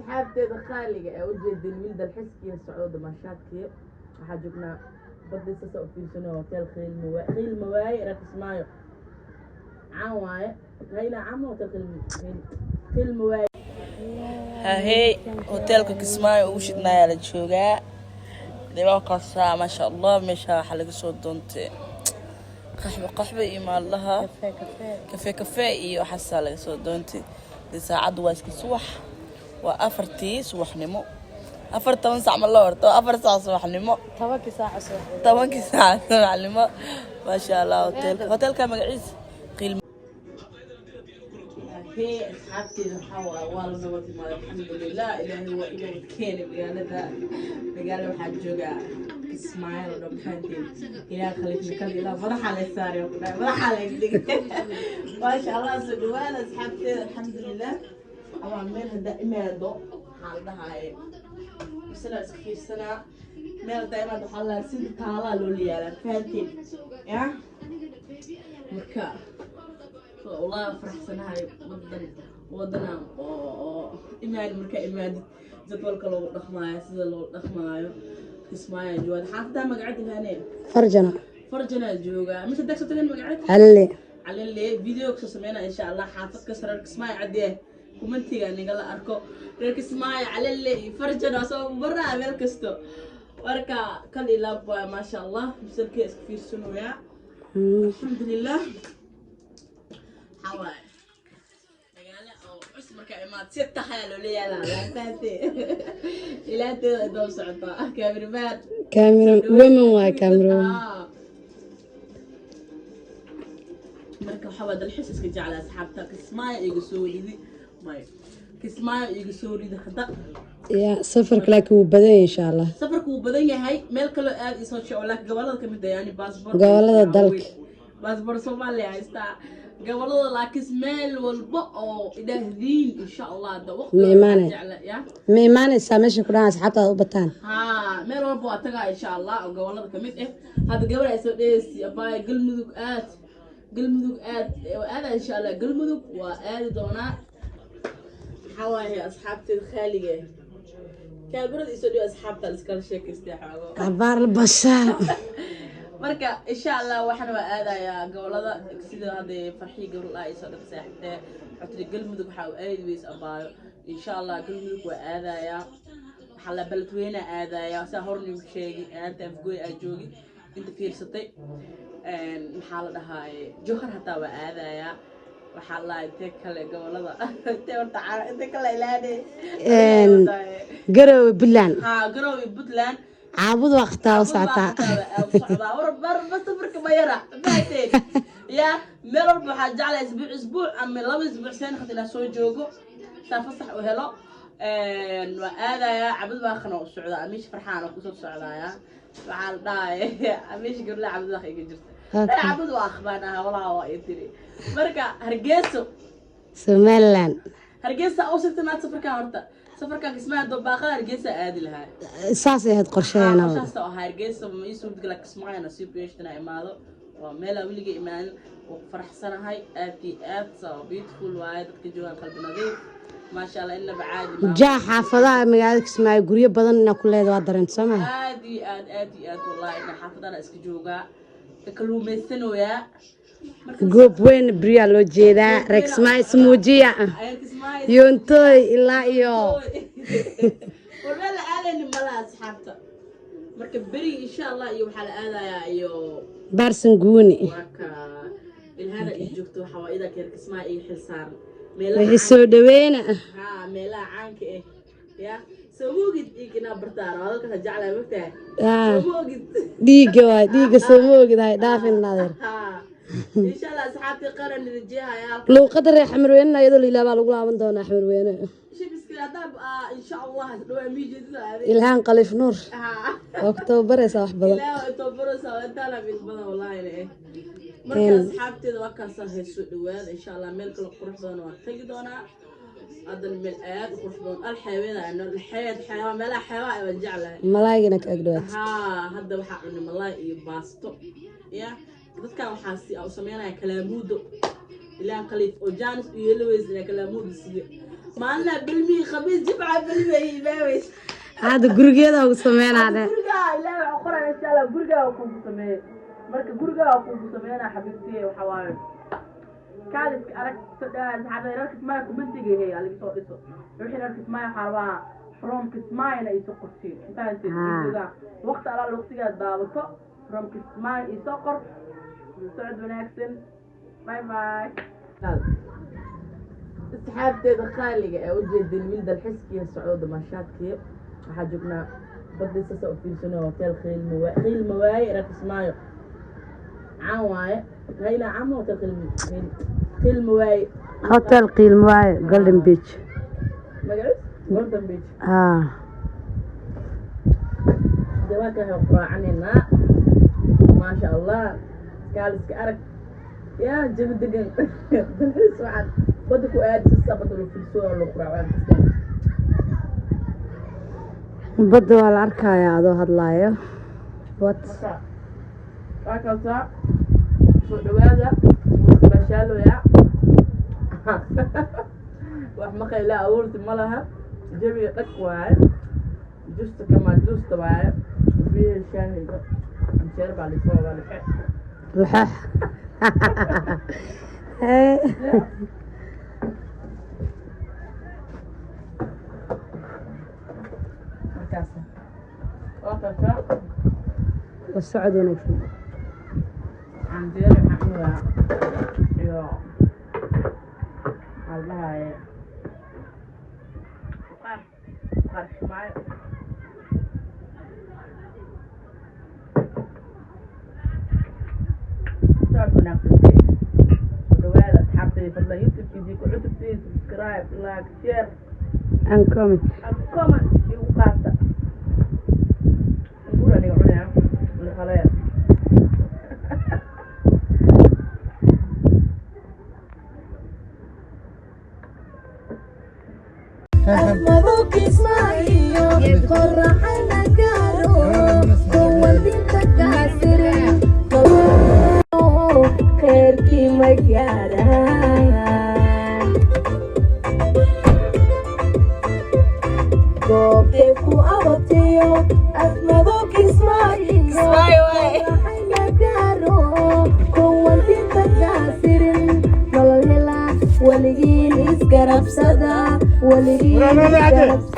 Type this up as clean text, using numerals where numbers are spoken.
Asxaabteeda qaaliga ee ujeedin wiil dalxiiskiiyo socdo damaashaadkiyo. Waxaa joognaa badii, sasa u fiirsano hotel Qiil Mawaaye reer Kismaayo caan waaye, hayna caama hotel Qiil Mawaaye. Hahey, hoteelka Kismaayo ugu shidnaayaa la joogaa dhibaakaasa. Maasha Allah, meesha waxaa laga soo doontay qaxwo qaxwo iyo maalaha kafe kafe iyo waxaasaa laga soo doontay. Dee saacaddu waa iska subax, waa 4-tii subaxnimo, 14 sac ma la horto, 4 saac subaxnimo. 10-kii saaca subax. 10-kii saac subaxnimo. Maasha Allah, hoteelka magaciisa Qiil. Hee, asxaabteeda, waxaa waa waa la nabad imaaday, alxamdulilah. Ilaahay waa ii nabad keenay magaalada. Magaala waxaa joogaa Kismaayo la dhammaanteed. Ilaah khaliifna kal ilaa madaxa lay saaray ku dhahay, madaxa lay dhigay. Maasha Allah, soo dhawaada asxaabteeda. Alxamdulilah, waa meel haddaa imaado waxaa la dhahaaye misana iska fiirsanaa. Meel haddaa imaado waxaa la dhahaa sida taalaa loo liyaalaa, fahanteen ya. Marka wallahi faraxsanahay wadan wadana oo imaad markaa imaadid jadwalka loogu dhaqmaayo, sida loo dhaqmaayo. Kismaayo joogaad, xaafadaha magacada ilhaane? Farjano. Farjanaa joogaa mise degso tagan magacada? Calile. Calile. Video kasoo sameynaa insha Allah. Xaafad kasta reer Kismaayo cadee comment-iga nigala arko. Reer Kismaayo Calile iyo Farjana soo baraa meel kasto. Marka kal ilaab waay, maasha Allah, misalkee iska fiirsanoyaa. Alxamdulilah, waxaa waaye magaalo oo cusub markaa imaad si tahay loola yaalaa, fahamtee? Ilaateeda daba socotaa cameraman. Camera women waay, camera women. Ah. Marka waxaa waa dalxiis iska jecla. Asxaabta Kismaayo iga soo ridi may, Kismaayo iga soo ridi hadda. Ya, safarka laakiin wuu badan yahay insha Allah. Safarku wuu badan yahay, meel kaloo aad isoo jecel, laakiin gobolada kamid ah, yani baasboor. Gobolada dalka. Baasboor Soomaaliya haystaa, gobolada laakiin meel walba oo idhaahdiin insha Allah hadda waqti Ma imaanay? jecla ya. Ma imaanaysaa meesha ku dhahan asxaabtaada u bataan? Haa, meel walba waa tagaa insha Allah oo gobolada kamid ah. Hadda gabar ay soo dheheysi, "Abaay, Galmudug aad, Galmudug aad." Waa aada insha Allah, Galmudug waa aadi doonaa. Maxaa waaye asxaabteeda khaaliga ah, kaamirada isoo dhigo, asxaabta la iskala sheekaystay xoogo. Cabaar la bashaar. Marka insha Allah waxaan waa aadayaa gobolada, sida hadda Farxii gabar ay soo dhigtay saaxiibtee, waxay tiri, "Galmudug waxaa u aadi weys, abaayo?" Insha Allah Galmudug waa aadayaa, waxaa la Beledweyne aadayaa, saa hornigu sheegi aanta Afgooy aa joogi inta fiirsatay. Maxaa la dhahaaye, Johor hataa waa aadayaa. Waxaa la intee kale gobolada, intee horta intee kale ilaade? Garowe, Puntland. Haa, Garowe, Puntland. Caabud waa qataa u socotaa. Socdaa war safarka ma yara, fahateen ya. Meel walba waxaa jeclaa isbuuc isbuuc ama 2 isbuuc seen hata inaa soo joogo saa fasax u helo. Waa aadayaa Cabud Baaqana u socdaa, Amiish Farxaan oo kusoo socdaaya. Waxaa la dhahay Amiish gabdhaha Cabud Baaq iga jirta. Reer Cabud waa akhbaan ahaa walaha, waa ii tiri. Marka Hargeyso. Somaliland. Hargeysa u sigta maad safarkan, horta safarkan Kismaayo dobaaqada Hargeysa aadi lahaa. Saasay ahayd qorshaheena. Qorshahaas oo ahaa Hargeysa ma ii suurtagala. Kismaayo nasiib u yeeshta inaa imaado, waa meelaa weliga imaanin oo ku faraxsanahay aad iyo aad. So beautiful waaye, dadka joogaan qalbi nadiif, maasha Allah, inaba caadi maaha. Jaa, xaafadaha magaalada Kismaayo guryo badan inaa ku leeda waa dareento, soo maha? Aad iyo aad, aad iyo aad wallahi, ina xaafadana iska joogaa, ka kaluumaysanoyaa marka. Goob weyn beryaa loo jeedaa. Reer Kismaayo ismuujiya. Ayaan Kismaayo. Yoontooy ilaa iyo War meel la aadayni malaha asxaabta. Marka beri insha Allah iyo waxaa la aadayaa iyo Baarsan Guuni. Warka Ilhaana ii joogto, waxaa waa idaa keer Kismaayo ii xil saaran meelaha. Wixii soo dhaweena. Haa, meelaha caanka ah ya soo ma ogid iinkinaa bartaan waa dadkaas jeclaa, mogtahay? Soo ma ogid? Dhiigga waay, dhiigga soo ma ogid, hay dhaafin adeer. Haa, insha Allah asxaabtii qaran nirajehaya halka. Luuqadda reer Xamarweyne iyadoo la ilaabaa lagu laaban doonaa Xamarweyne. Shibiska haddaa insha Allah dhawaa miijeedida. Ilhaan Khaliif Nuur. Haa. Waa ku tababaraysaa wax badan. Ilaahu intoo baraysaa intaana mid badan wallahi le. Marka asxaabteeda waa kaasaa, heesoo dhawaada insha Allah. Meel kale qurux badan waan tagi doonaa haddana, meel aad u qurux badan alxeebeeda xeed xeeba, meelaha xeebaha baan jeclahay. Malaygana ka ag dhawaat. Haa, hadda waxaa cunay malaay iyo baasto ya. Dadkan waxaa si u sameynaya kalaamuudo. Ilaahan Khaliif oo jaanis u yeelaweys inaa kalaamuudo siiyo. Maalina bilmii, Khamiis, Jimca bilmi ay imaaweysa. Hadda gurigeeda ugu sameynaa dhe. Gurigaa Ilaahay waxaan qoraya, insha Allah, gurigaa kuugu sameeyey. Marka gurigaa kuugu sameynaa, xabiibtiye. Waxa waaye kaaliska arag saxaabada reer Kismaayo, comment-iga hey alaga soo dhiso wixii reer Kismaayo. Waxaa rabaa from Kismaayona iisoo qortiin intaan waqti alaal waqtigaa daawato. From Kismaayo iisoo qor. Socod wanaagsan, bye bye. Asxaabteeda qaaliga ee ujeedin, wiil dalxiiskiiyo socdo, damaashaadkii. Waxaa joognaa badii, sasa u fiirsano, hotel Qiil Mawaaye. Reer Kismaayo caan waaye, hayla caan hotel Qiil Mawaaye. Hotel Qiilmawaaye, Golden Beach. Magaciis Golden Beach. Haa. Jawaanka waxay quraacanaynaa, maasha Allah, kaaliska arag yaa jabi degan, dalxiis wacan, badda ku aadi sasa, badda loo fiirso oo loo quraacaan kasteen. Badda waa la arkayaa adoo hadlaayo, what? Marka waa kaasaa, soo dhawaada, baashaaloya, wax maqayla abuurti ma laha, jawiga dhag waaye, justa kama justa waaye, biyaha shaahiga canjeer baa lisoo wadaa lixe. Laxoox. Hey. Markaas waa kaasaa. La socod wanaagsan. Canjeero waxaan cunayaa iyo maxaa la dhahaye, buqaar, buqaar Kismaayo. Socod wanaagsan, soo dhawaada asxaabtayda. Fadlan YouTube-kiisii ku cusubtiin, subscribe, like, share and comment. And comment igu qaata. Bur aniga cunaya laqalaya. Afmadow Kismaayo, qoraxana gaaro, kuwa dinta kaasirin, kheyrkii ma gaaraan. Goobtay ku abatiyo Afmadow Kismaayo, qoraxana gaaro, kuwa dinta kaasirin, nolol hela weligiin, isgarabsada weligiin, isgarabsada.